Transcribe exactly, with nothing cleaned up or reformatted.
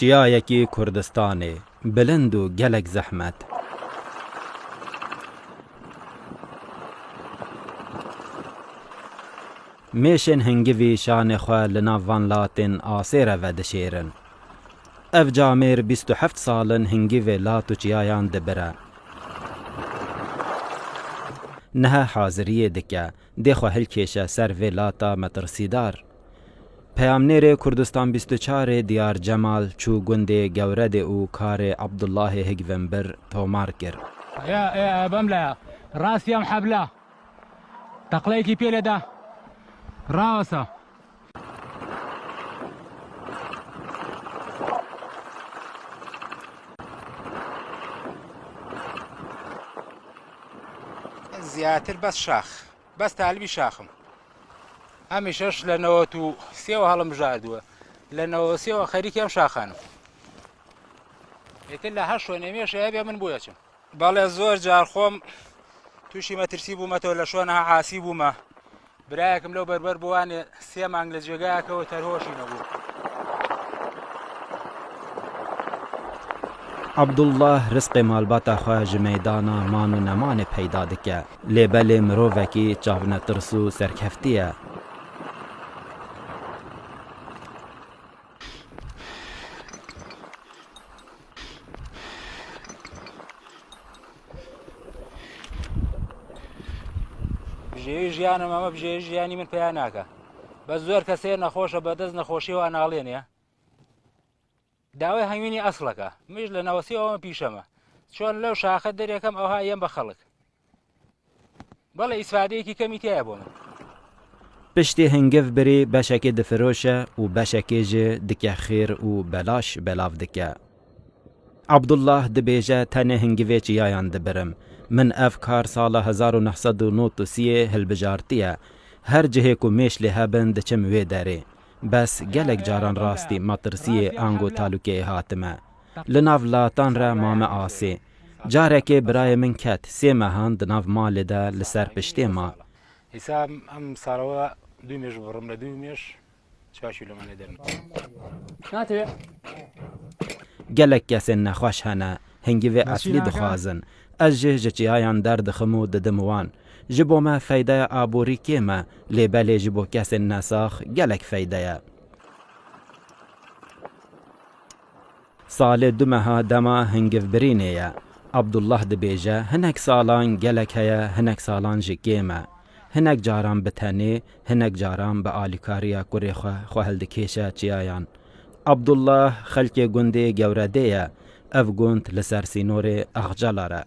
Çiyayekî Kurdistanê, bilind û gelek zehmet. Mêşên hingivî şanê xwe li nav van latên asê re vedişêrin. Ev camêr bîst û heft sal in hingivê lat û çiyayan dibire. Niha haziriyê dike, dê xwe hilkêşe ser vê lata metirsîdar. Peyamnêrê Kurdistan bîst û çar ê Diyar Cemal çû gundê Gewredê û karê Abdullahê Higvinbir tomar kir. Ya, e, e, bemle. Rast yam hebla. Teqleyekî pê lê de. Rawesa. Ziyatir bes şax. Bes talibî şaxim. Em îşeş le newet û sê we helim bijardiwe. Le newet û sê we xerîkî em şaxanim. Êtir le her şonê mêşe hebe min bûye çim. Belê zor car xom tûşî metirsî bûme, to le şoneha asî bûme. Birayekim lew berber bû, anê sê mang li cêgayeke we terhoşî nebû. Abdullah rizqê malbata xwe ji meydana man û nemanê peyda dike. Lê belê mirovekî çavnetirs û serkeftî ye. Bijêrî jiyanim, ama bijêrî jiyanî min peya nake. Bes zor kesê nexweş e, be dest nexweşî û analênê. Dawê hemînî esleke. Min ji li newesî ew pîşe me. Çon lew şaxe derêkem, ewha yem be xelk. Belê îsfadeyekî kemî tê ye bo min. Piştî hingiv birî beşekê difiroşe û beşekê jî dike xêr û belaş belav dike. Abdullah dibêje, tenê hingivê çiyayan dibirim. Min ev kar sala hezar û neh sed û nod û sê hilbijartiye. Her cihê ku mêş lê hebin diçim wê derê. Bes gelek caran rastî metirsiyê ango talûkeyê hatime. Li nav latan re mame asê. Carekê birayê min ket, sê mehan di nav malê de li ser piştê ma. Hesab em sarawa du mêş birim le du mêş. Çaşî le mane derim. Nate. Gelek kesên nexweş hene, hingivê eslî dixwazin. Ez jî ji çiyayan derdixim û didim wan. Ji bo me feydeya aborî kêm e, lê belê ji bo kesên nesax gelek feyde ye. Salê du meha dema hingivbirînê ye. Abdullah dibêje, hinek salan gelek heye, hinek salan jî kêm e. Hinek caran bi tenê, hinek caran bi alîkariya kurê xwe, xwe hildikêşe çiyayan. Abdullah xelkê gundê Gewredê ye. Ev gund li ser sînorê Axcalar e.